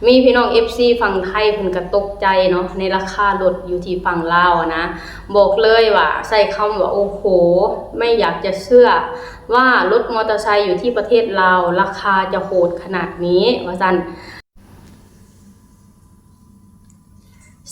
ມີພີ່ນ້ອງເອັຟຊີຝັ່ງໄທເພິ່ນກໍຕົກໃຈເນາະ ໃນລາຄາລົດຢູ່ທີ່ຝັ່ງລາວນະ. ບອກເລີຍວ່າ ໃຊ້ຄຳວ່າ ໂອ້ໂຫ ໄມ່ຢາກຈະເຊື່ອວ່າລົດມໍເຕີໄຊຢູ່ທີ່ປະເທດລາວ ລາຄາຈະໂຫດຂະໜາດນີ້ ວ່າຊັ້ນ.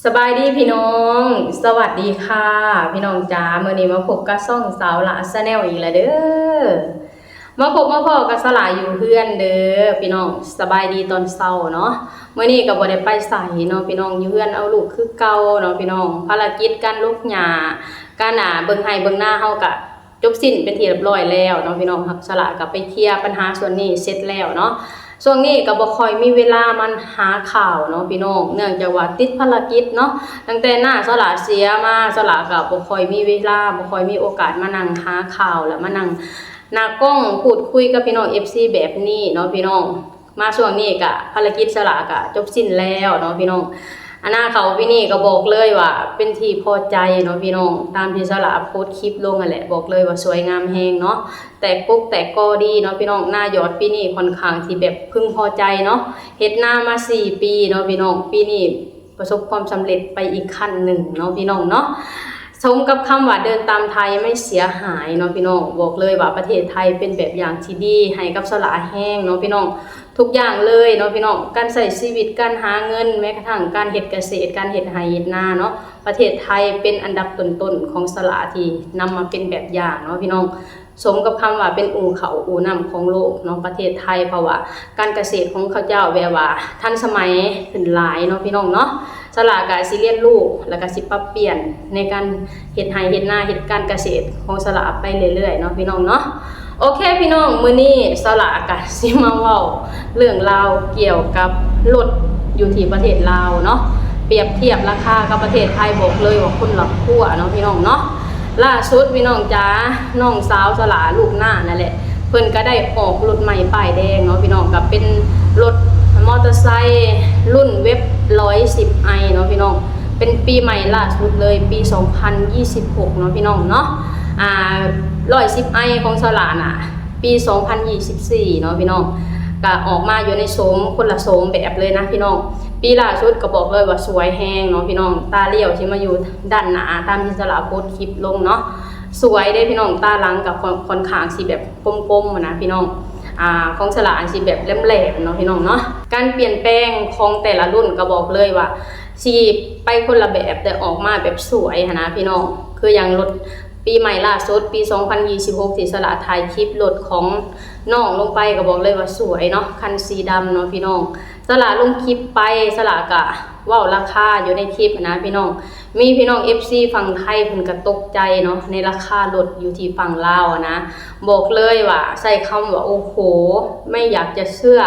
ສະບາຍດີພີ່ນ້ອງ ສະຫວັດດີຄ່ະ ພີ່ນ້ອງຈ໋າ. ມື້ນີ້ມາພົບກັບຊ່ອງສາວຫຼ້າ Channel ອີກແລ້ວເດີ້. ມາພົບມາພໍ້ກັບສາວຫຼ້າຢູ່ເຮືອນເດີ້ພີ່ນ້ອງ. ສະບາຍດີຕອນເຊົ້າເນາະ. ມື້ນີ້ກໍບໍ່ໄດ້ໄປໃສເນາະພີ່ນ້ອງ ຢູ່ເຮືອນເອົາລູກຄືເກົ່າເນາະພີ່ນ້ອງ. ພາລະກິດການລົກຫຍ້າ ການ ອ່າ ເບິ່ງໄຮ່ເບິ່ງນາເຮົາກະຈົບສິ້ນເປັນທີ່ຮຽບຮ້ອຍແລ້ວເນາະພີ່ນ້ອງ. ສາວຫຼ້າກໍໄປເຄຍບັນຫາສ່ວນນີ້ເສັດແລ້ວເນາະ. ຊ່ວງນີ້ກໍບໍ່ຄ່ອຍມີເວລາມາຫາຂ່າວເນາະພີ່ນ້ອງ ເນື່ອງຈາກວ່າຕິດພາລະກິດເນາະ. ຕັ້ງແຕ່ນ້າສາວຫຼ້າເສຍມາ ສາວຫຼ້າກໍບໍ່ຄ່ອຍມີເວລາ ບໍ່ຄ່ອຍມີໂອກາດມານັ່ງຫາຂ່າວ ແລະ ມານັ່ງໜ້າກ້ອງ ພູດຄຸຍກັບພີ່ນ້ອງເອັຟຊີແບບນີ້ເນາະພີ່ນ້ອງ. ມາຊ່ວງນີ້ກະພາລະກິດສາວຫຼ້າກະຈົບສິ້ນແລ້ວເນາະພີ່ນ້ອງ. ອາ ນາເຂົ້າປີນີ້ກໍບອກເລີຍວ່າເປັນທີ່ພໍໃຈເນາະພີ່ນ້ອງ. ຕາມທີ່ສາວຫຼ້າໂພສຄລິບລົງຫັ້ນແຫຼະ ບອກເລີຍວ່າສວຍງາມແຮງເນາະ. ແຕກກົກແຕກກໍດີເນາະພີ່ນ້ອງ. ນາຢອດປີນີ້ຂ້ອນຂ້າງທີ່ແບບເພິ່ງພໍໃຈເນາະ. ເຮັດນາມາສີ່ປີເນາະພີ່ນ້ອງ ປີນີ້ປະສົບຄວາມສຳເລັດໄປອີກຂັ້ນໜຶ່ງເນາະພີ່ນ້ອງເນາະ. ສົມກັບຄຳວ່າເດີນຕາມໄທໄມ່ເສຍຫາຍເນາະພີ່ນ້ອງ. ບອກເລີຍວ່າປະເທດໄທເປັນແບບຢ່າງທີ່ດີໃຫ້ກັບສາວຫຼ້າແຮງເນາະພີ່ນ້ອງ. ທຸກຢ່າງເລີຍເນາະພີ່ນ້ອງ ການໃຊ້ຊີວິດ ການຫາເງິນ ແມ້ກະທັ້ງການເຮັດກະເສດ ການເຮັດໄຮ່ເຮັດນາເນາະ. ປະເທດໄທເປັນອັນດັບຕົ້ນໆຂອງສາວຫຼ້າທີ່ນຳມາເປັນແບບຢ່າງເນາະພີ່ນ້ອງ. ສົມກັບຄຳວ່າເປັນອູ່ເຂົ້າອູ່ນ້ຳຂອງໂລກເນາະ ປະເທດໄທ ເພາະວ່າການກະເສດຂອງເຂົາເຈົ້າແບບວ່າທັນສະໄໝຂຶ້ນຫຼາຍເນາະພີ່ນ້ອງເນາະ. ສາວຫຼ້າກະຊິລຽນຮູ້ ແລ້ວກະຊິປັບປ່ຽນໃນການເຮັດໄຮ່ເຮັດນາ ເຮັດການກະເສດຂອງສາວຫຼ້າໄປເລື້ອຍໆເນາະພີ່ນ້ອງເນາະ. ໂອເຄພີ່ນ້ອງ ມື້ນີ້ສາວຫຼ້າກະຊິມາເວົ້າເລື່ອງລາວກ່ຽວກັບລົດຢູ່ທີ່ປະເທດລາວເນາະ. ປຽບທຽບລາຄາກັບປະເທດໄທ ບອກເລີຍວ່າຄົນລະຂົ້ວເນາະພີ່ນ້ອງເນາະ. ລ່າສຸດພີ່ນ້ອງຈ໋າ ນ້ອງສາວສາວຫຼ້າລູກນ້ານັ້ນແຫຼະ ເພິ່ນກໍໄດ້ອອກລົດໃໝ່ປ້າຍແດງເນາະພີ່ນ້ອງ. ກໍເປັນລົດມໍເຕີໄຊລຸ້ນເວັບຮ້ອຍສິບໄອເນາະພີ່ນ້ອງ. ເປັນປີໃໝ່ລ່າສຸດເລີຍ ປີສອງພັນຊາວຫົກເນາະພີ່ນ້ອງເນາະ. ອາ ຮ້ອຍສິບໄອຂອງສາວຫຼ້ານະ ປີສອງພັນຊາວສີ່ເນາະພີ່ນ້ອງ. ກະອອກມາຢູ່ໃນໂສມ ຄົນລະໂສມແບບເລີຍນະພີ່ນ້ອງ. ປີລ່າສຸດກໍບອກເລີຍວ່າສວຍແຮງເນາະພີ່ນ້ອງ. ຕາລ້ຽວຊິມາຢູ່ດ້ານໜ້າ ຕາມທີ່ສາວຫຼ້າໂພສຄລິບລົງເນາະ. ສວຍເດ້ພີ່ນ້ອງ. ຕາຫຼັງກໍຄ່ອນ ຄ່ອນຂ້າງຊິແບບກົມໆຫັ້ນນະພີ່ນ້ອງ. ອາ ຂອງສາວຫຼ້າຊິແບບແຫຼມໆເນາະພີ່ນ້ອງເນາະ. ການປ່ຽນແປງຂອງແຕ່ລະລຸ້ນກໍບອກເລີຍວ່າຊິໄປຄົນລະແບບ ແຕ່ອອກມາແບບສວຍຫັ້ນນະພີ່ນ້ອງ. ຄືຢ່າງລົດ ປີໃໝ່ລ່າສຸດ ປີສອງພັນຊາວຫົກ ທີ່ສາວຫຼ້າຖ່າຍຄລິບລົດຂອງນ້ອງລົງໄປ ກໍບອກເລີຍວ່າສວຍເນາະ ຄັນສີດຳເນາະພີ່ນ້ອງ. ສາວຫຼ້າລົງຄລິບໄປ ສາວຫຼ້າກະເວົ້າລາຄາຢູ່ໃນຄລິບຫັ້ນນະພີ່ນ້ອງ. ມີພີ່ນ້ອງເອັຟຊີຝັ່ງໄທເພິ່ນກະຕົກໃຈເນາະ ໃນລາຄາລົດຢູ່ທີ່ຝັ່ງລາວຫັ້ນນະ. ບອກເລີຍວ່າ ໃຊ້ຄຳວ່າ ໂອ້ໂຫ ໄມ່ຢາກຈະເຊື່ອ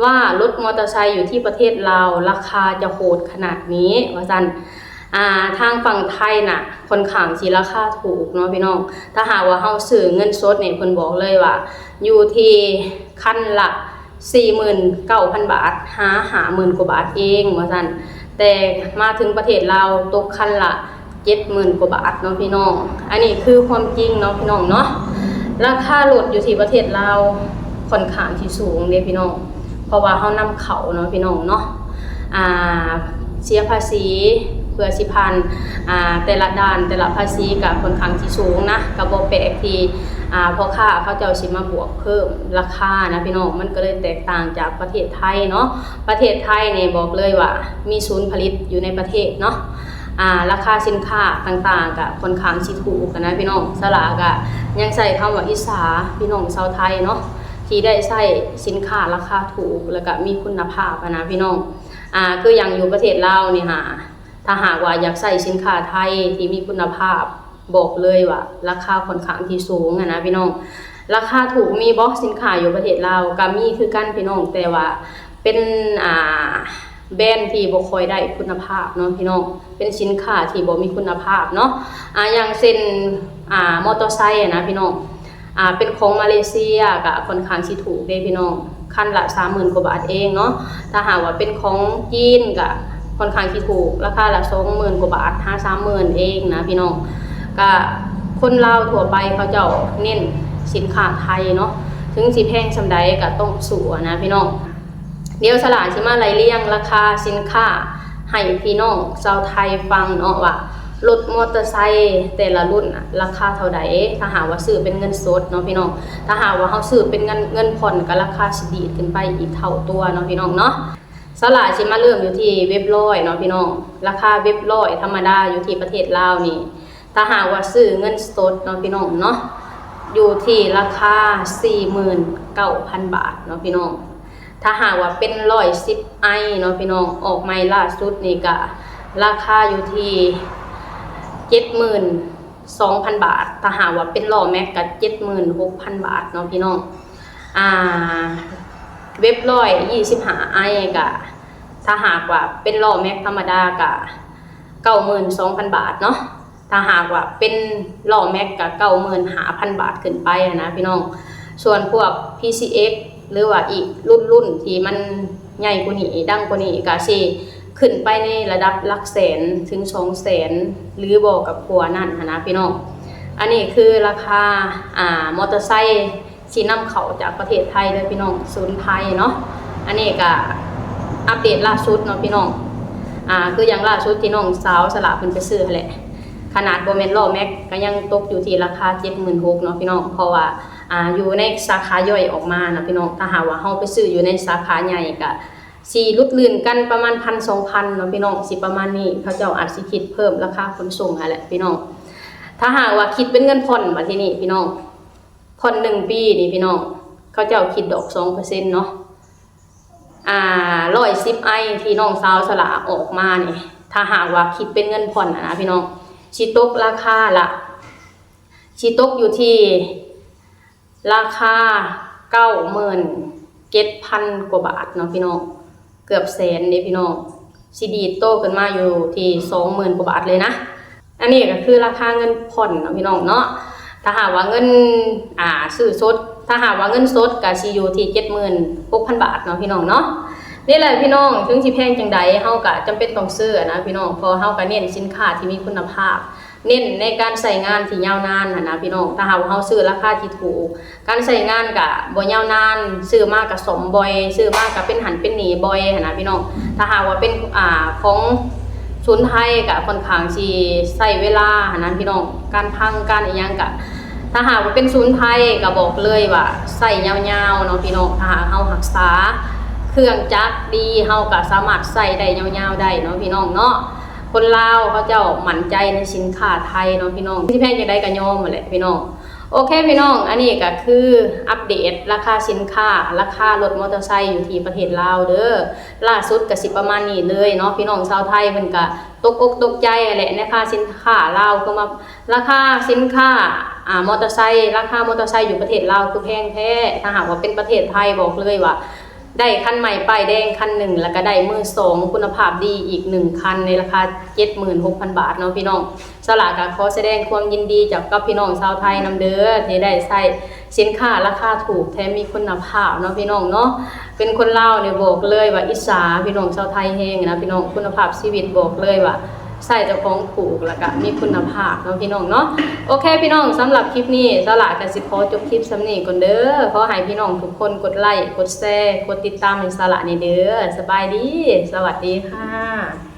ວ່າລົດມໍເຕີໄຊຢູ່ທີ່ປະເທດລາວ ລາຄາຈະໂຫດຂະໜາດນີ້ ວ່າຊັ້ນ. ອ່າ ທາງຝັ່ງໄທນະ ຄ່ອນຂ້າງຊິລາຄາຖືກເນາະພີ່ນ້ອງ. ຖ້າຫາກວ່າເຮົາຊື້ເງິນສົດນີ້ ເພິ່ນບອກເລີຍວ່າຢູ່ທີ່ຄັນລະສີ່ໝື່ນເກົ້າພັນບາດ ຫາຫ້າໝື່ນກວ່າບາດເອງ ວ່າຊັ້ນ. ແຕ່ມາເຖິງປະເທດລາວ ຕົກຄັນລະເຈັດໝື່ນກວ່າບາດເນາະພີ່ນ້ອງ. ອັນນີ້ຄືຄວາມຈິງເນາະພີ່ນ້ອງເນາະ. ລາຄາລົດຢູ່ທີ່ປະເທດລາວ ຄ່ອນຂ້າງທີ່ສູງເດ້ພີ່ນ້ອງ ເພາະວ່າເຮົານຳເຂົ້າເນາະພີ່ນ້ອງເນາະ. ອ່າ ເສຍພາສີເພື່ອຊິຜ່ານ ອ່າ ແຕ່ລະດ່ານ ແຕ່ລະພາສີກະຄ່ອນຂ້າງທີ່ສູງນະ. ກະບໍ່ແປກທີ່ ອ່າ ພໍ່ຄ້າເຂົາເຈົ້າຊິມາບວກເພີ່ມລາຄານະພີ່ນ້ອງ. ມັນກໍເລີຍແຕກຕ່າງຈາກປະເທດໄທເນາະ. ປະເທດໄທນີ້ບອກເລີຍວ່າມີສູນຜະລິດຢູ່ໃນປະເທດເນາະ. ອ່າ ລາຄາສິນຄ້າຕ່າງໆກະຄ່ອນຂ້າງຊິຖືກນະພີ່ນ້ອງ. ສາວຫຼ້າກະຍັງໃຊ້ຄຳວ່າອິດສາພີ່ນ້ອງຊາວໄທເນາະ ທີ່ໄດ້ໃຊ້ສິນຄ້າລາຄາຖືກ ແລ້ວກະມີຄຸນນະພາບຫັ້ນນະພີ່ນ້ອງ. ອ່າ ຄືຢ່າງຢູ່ປະເທດລາວນີ້ຫາ ຖ້າຫາກວ່າຢາກໃຊ້ສິນຄ້າໄທທີ່ມີຄຸນນະພາບ ບອກເລີຍວ່າລາຄາຄ່ອນຂ້າງທີ່ສູງຫັ້ນນະພີ່ນ້ອງ. ລາຄາຖືກມີບໍ່ ສິນຄ້າຢູ່ປະເທດລາວ? ກະມີຄືກັນພີ່ນ້ອງ ແຕ່ວ່າເປັນ ອ່າ ແບຣນທີ່ບໍ່ຄ່ອຍໄດ້ຄຸນນະພາບເນາະພີ່ນ້ອງ ເປັນສິນຄ້າທີ່ບໍ່ມີຄຸນນະພາບເນາະ. ອ່າ ຢ່າງເຊັ່ນ ອ່າ ມໍເຕີໄຊຫັ້ນນະພີ່ນ້ອງ ອ່າ ເປັນຂອງມາເລເຊຍກະຄ່ອນຂ້າງຊິຖືກເດ້ພີ່ນ້ອງ ຄັນລະສາມໝື່ນກວ່າບາດເອງເນາະ. ຖ້າຫາກວ່າເປັນຂອງຈີນກະຄ່ອນຂ້າງຊິຖືກ ລາຄາລະສອງໝື່ນກວ່າບາດຫາສາມໝື່ນເອງນະພີ່ນ້ອງ. ກະຄົນລາວທົ່ວໄປເຂົາເຈົ້າເນັ້ນສິນຄ້າໄທເນາະ ເຖິງຊິແພງສ່ຳໃດກະຕ້ອງສູ້ນະພີ່ນ້ອງ. ດຽວສາລາຊິມາໄລ່ລຽງລາຄາສິນຄ້າໃຫ້ພີ່ນ້ອງຊາວໄທຟັງເນາະ ວ່າລົດມໍເຕີໄຊແຕ່ລະລຸ້ນນະ ລາຄາເທົ່າໃດ ຖ້າຫາກວ່າຊື້ເປັນເງິນສົດເນາະພີ່ນ້ອງ. ຖ້າຫາກວ່າເຮົາຊື້ເປັນເງິນ ເງິນຜ່ອນ ກໍລາຄາຊິດີດຂຶ້ນໄປອີກເທົ່າຕົວເນາະພີ່ນ້ອງເນາະ. ສາລາຊິມາເລີ່ມຢູ່ທີ່ເວັບຮ້ອຍເນາະພີ່ນ້ອງ. ລາຄາເວັບຮ້ອຍທຳມະດາຢູ່ທີ່ປະເທດລາວນີ້ ຖ້າຫາກວ່າຊື້ເງິນສົດເນາະພີ່ນ້ອງເນາະ ຢູ່ທີ່ລາຄາສີ່ໝື່ນເກົ້າພັນບາດເນາະພີ່ນ້ອງ. ຖ້າຫາກວ່າເປັນຮ້ອຍສິບໄອເນາະພີ່ນ້ອງ ອອກໃໝ່ລ່າສຸດນີ້ກະລາຄາຢູ່ທີ່ເຈັດໝື່ນສອງພັນບາດ. ຖ້າຫາກວ່າເປັນລໍ້ແມັກກະເຈັດໝື່ນຫົກພັນບາດເນາະພີ່ນ້ອງ. ອ່າ ເວັບຮ້ອຍຊາວຫ້າໄອກະ ຖ້າຫາກວ່າເປັນລໍ້ແມັກທຳມະດາກະເກົ້າໝື່ນສອງພັນບາດເນາະ. ຖ້າຫາກວ່າເປັນລໍ້ແມັກກະເກົ້າໝື່ນຫ້າພັນບາດຂຶ້ນໄປຫັ້ນນະພີ່ນ້ອງ. ສ່ວນພວກພີຊີເອັກ ຫຼືວ່າອີກລຸ້ນໆທີ່ມັນໃຫຍ່ກວ່ານີ້ ດັງກວ່ານີ້ ກະຊິຂຶ້ນໄປໃນລະດັບຫຼັກແສນເຖິງສອງແສນ ຫຼືບໍ່ກະກວ່ານັ້ນຫັ້ນນະພີ່ນ້ອງ. ອັນນີ້ຄືລາຄາ ອ່າ ມໍເຕີໄຊ ທີ່ນຳເຂົ້າຈາກປະເທດໄທເດີພີ່ນ້ອງ ສູນໄທເນາະ. ອັນນີ້ກະອັບເດດລ່າສຸດເນາະພີ່ນ້ອງ. ອ່າ ຄືຢ່າງລ່າສຸດທີ່ນ້ອງສາວສາລາເພິ່ນໄປຊື້ຫັ້ນແຫຼະ ຂະໜາດບໍ່ແມ່ນລໍ້ແມັກກະຍັງຕົກຢູ່ທີ່ລາຄາເຈັດໝື່ນຫົກເນາະພີ່ນ້ອງ. ເພາະວ່າ ອ່າ ຢູ່ໃນສາຂາຍ່ອຍອອກມາເນາະພີ່ນ້ອງ. ຖ້າຫາກວ່າເຮົາໄປຊື້ຢູ່ໃນສາຂາໃຫຍ່ກະຊິຫຼຸດລື່ນກັນປະມານພັນສອງພັນເນາະພີ່ນ້ອງ ຊິປະມານນີ້. ເຂົາເຈົ້າອາດຊິຄິດເພີ່ມລາຄາຂົນສົ່ງຫັ້ນແຫຼະພີ່ນ້ອງ. ຖ້າຫາກວ່າຄິດເປັນເງິນຜ່ອນ ບາດທີນີ້ພີ່ນ້ອງ ຜ່ອນໜຶ່ງປີນີ້ພີ່ນ້ອງ ເຂົາເຈົ້າຄິດດອກສອງເປີເຊັນເນາະ. ອ່າ ຮ້ອຍສິບໄອທີ່ນ້ອງສາວສາລາອອກມານີ້ ຖ້າຫາກວ່າຄິດເປັນເງິນຜ່ອນນະພີ່ນ້ອງ ຊິຕົກລາຄາລະ ຊິຕົກຢູ່ທີ່ລາຄາເກົ້າໝື່ນເຈັດພັນກວ່າບາດເນາະພີ່ນ້ອງ. ເກືອບແສນເດ້ພີ່ນ້ອງ ຊິດີດໂຕຂຶ້ນມາຢູ່ທີ່ສອງໝື່ນກວ່າບາດເລີຍນະ. ອັນນີ້ກະຄືລາຄາເງິນຜ່ອນເນາະພີ່ນ້ອງເນາະ. ຖ້າຫາກວ່າເງິນ ອ່າ ຊື້ສົດ ຖ້າຫາກວ່າເງິນສົດກະຊິຢູ່ທີ່ເຈັດໝື່ນຫົກພັນບາດເນາະພີ່ນ້ອງເນາະ. ນີ້ແຫຼະພີ່ນ້ອງ ເຖິງຊິແພງຈັ່ງໃດ ເຮົາກະຈຳເປັນຕ້ອງຊື້ນະພີ່ນ້ອງ ເພາະເຮົາກະເນັ້ນສິນຄ້າທີ່ມີຄຸນນະພາບ ເນັ້ນໃນການໃຊ້ງານທີ່ຍາວນານຫັ້ນນະພີ່ນ້ອງ. ຖ້າຫາກວ່າເຮົາຊື້ລາຄາທີ່ຖືກ ການໃຊ້ງານກະບໍ່ຍາວນານ ຊື້ມາກະສ້ອມບ່ອຍ ຊື້ມາກະເປັນຫັ້ນເປັນນີ້ບ່ອຍຫັ້ນນະພີ່ນ້ອງ. ຖ້າຫາກວ່າເປັນ ອ່າ ຂອງສູນໄທກະຂ້ອນຂ້າງຊິໃຊ້ເວລາຫັ້ນນະພີ່ນ້ອງ ການພັງການອີ່ຫຍັງກະ ຖ້າຫາກວ່າເປັນສູນໄທກະບອກເລີຍວ່າໃຊ້ຍາວໆເນາະພີ່ນ້ອງ. ຖ້າຫາກເຮົາຮັກສາເຄື່ອງຈັກດີ ເຮົາກະສາມາດໃຊ້ໄດ້ຍາວໆໄດ້ເນາະພີ່ນ້ອງເນາະ. ຄົນລາວເຂົາເຈົ້າໝັ້ນໃຈໃນສິນຄ້າໄທເນາະພີ່ນ້ອງ ຊິແພງຈັ່ງໃດກະຍອມຫັ້ນແຫຼະພີ່ນ້ອງ. ໂອເຄພີ່ນ້ອງ ອັນນີ້ກະຄືອັບເດດລາຄາສິນຄ້າ ລາຄາລົດມໍເຕີໄຊຢູ່ທີ່ປະເທດລາວເດີ. ລ່າສຸດກະຊິປະມານນີ້ເລີຍເນາະ ພີ່ນ້ອງຊາວໄທເພິ່ນກະຕົກອົກຕົກໃຈຫັ້ນແຫຼະ ໃນລາຄາສິນຄ້າລາວ ຄືວ່າລາຄາສິນຄ້າ ອ່າ ມໍເຕີໄຊ ລາຄາມໍເຕີໄຊຢູ່ປະເທດລາວຄືແພງແທ້. ຖ້າຫາກວ່າເປັນປະເທດໄທບອກເລີຍວ່າ ໄດ້ຄັນໃໝ່ປ້າຍແດງຄັນໜຶ່ງ ແລ້ວກະໄດ້ມືສອງຄຸນນະພາບດີອີກໜຶ່ງຄັນ ໃນລາຄາເຈັດໝື່ນຫົກພັນບາດເນາະພີ່ນ້ອງ. ສາລາກະຂໍສະແດງຄວາມຍິນດີຈາກກັບພີ່ນ້ອງຊາວໄທນຳເດີ ທີ່ໄດ້ໃຊ້ສິນຄ້າລາຄາຖືກແຖມມີຄຸນນະພາບເນາະພີ່ນ້ອງເນາະ. ເປັນຄົນລາວນີ້ບອກເລີຍວ່າອິດສາພີ່ນ້ອງຊາວໄທແຮງນະພີ່ນ້ອງ. ຄຸນນະພາບຊີວິດບອກເລີຍວ່າ ໃຊ້ເຈົ້າຂອງຖືກ ແລ້ວກະມີຄຸນນະພາບເນາະພີ່ນ້ອງເນາະ. ໂອເຄພີ່ນ້ອງ ສຳລັບຄລິບນີ້ ສາລາກະຊິຂໍຈົບຄລິບສ່ຳນີ້ກ່ອນເດີ. ຂໍໃຫ້ພີ່ນ້ອງທຸກຄົນກົດໄລ ກົດແຊ ກົດຕິດຕາມໃຫ້ສາລາແດ່ເດີ. ສະບາຍດີ ສະຫວັດດີຄ່ະ.